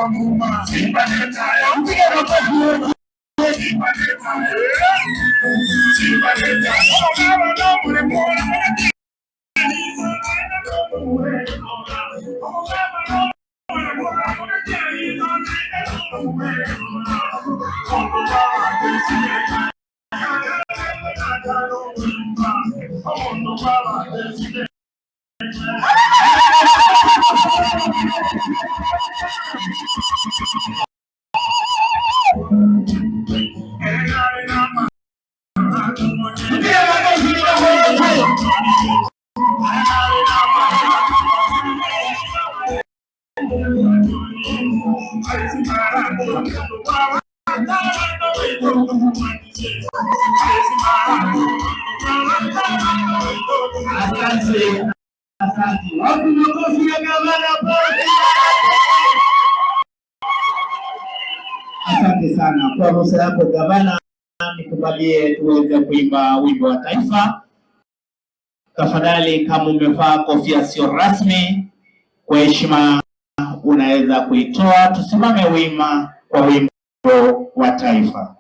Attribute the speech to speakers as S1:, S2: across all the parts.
S1: Mpige makofi. Mpige makofi kidogo. Asante, asante. Wapi makofi ya gavana Paul? Asante sana kwa ruhusa yako gavana, nikubalie tuweze kuimba wimbo wa taifa. Tafadhali, kama umevaa kofia sio rasmi, kwa heshima unaweza kuitoa. Tusimame wima kwa wimbo wa taifa.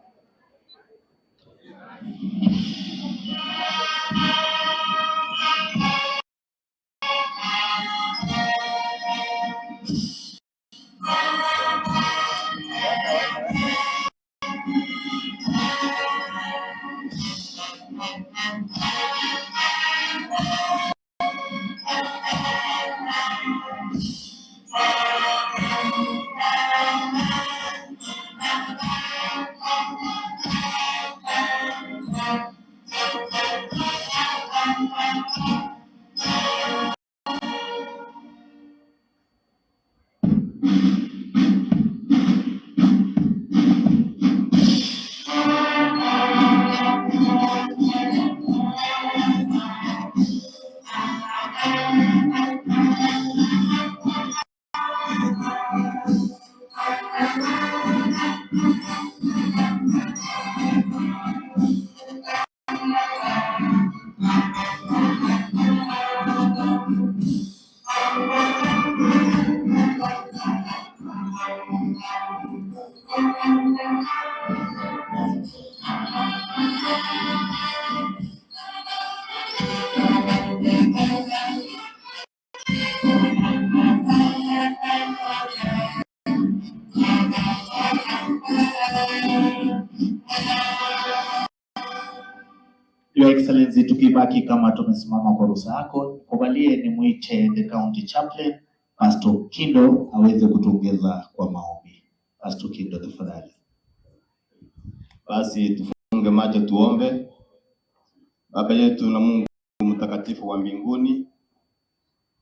S1: Your Excellency, tukibaki kama tumesimama kwa ruhusa yako, kubalie nimwite the county chaplain Pastor Kindo aweze kutuongeza kwa maombi. Pastor Kindo, tafadhali.
S2: Basi tufunge macho tuombe. Baba yetu na Mungu mtakatifu wa mbinguni,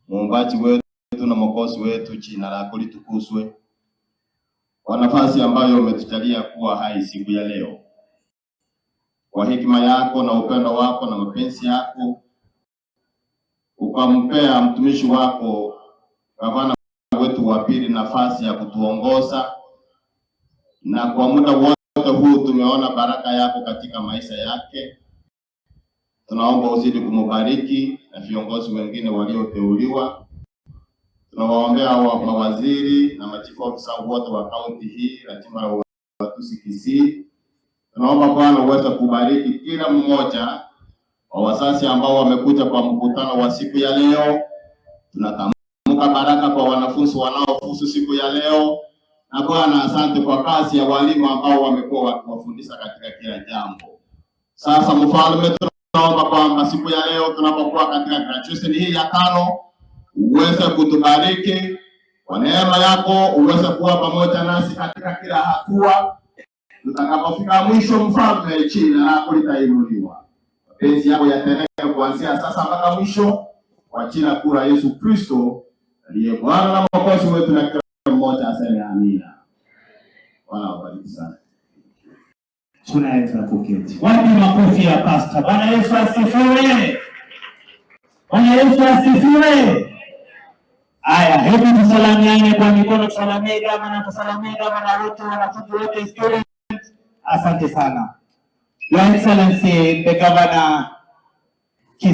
S2: muumbaji wetu na mwokozi wetu, jina lako litukuzwe kwa nafasi ambayo umetujalia kuwa hai siku ya leo. Kwa hekima yako na upendo wako na mapenzi yako, ukampea mtumishi wako gavana wetu wa pili nafasi ya kutuongoza, na kwa muda wote huu tumeona baraka yako katika maisha yake. Tunaomba uzidi kumubariki na viongozi wengine walioteuliwa. Tunawaombea wa mawaziri na machifu ofisa wote wa kaunti hii la jimbo la Ugatuzi Kisii. Tunaomba Bwana uweze kubariki kila mmoja wa wazazi ambao wamekuja kwa mkutano wa siku ya leo. Tunatamka baraka kwa wanafunzi wanaofuzu siku ya leo. Na Bwana, asante kwa kazi ya walimu ambao wamekuwa wakiwafundisha katika kila jambo. Sasa Mfalme, tunaomba kwamba siku ya leo tunapokuwa katika graduation hii ya tano, uweze kutubariki kwa neema yako, uweze kuwa pamoja nasi katika kila hatua. Tutakapofika mwisho, Mfalme, jina lako litainuliwa. Mapenzi yako yatendeke kuanzia sasa mpaka mwisho, kwa jina kuu la Yesu Kristo aliye Bwana na Mwokozi wetu, na kila mmoja aseme amina. Bwana awabariki sana.
S1: Tunaweza kuketi. Wapi makofi ya pasta? Bwana Yesu asifiwe! Bwana Yesu asifiwe! Aya, hebu tusalamiane kwa mikono, tusalamie gavana, tusalamie gavana wote, wanafunzi wote, students. Asante sana. Your Excellency, the Governor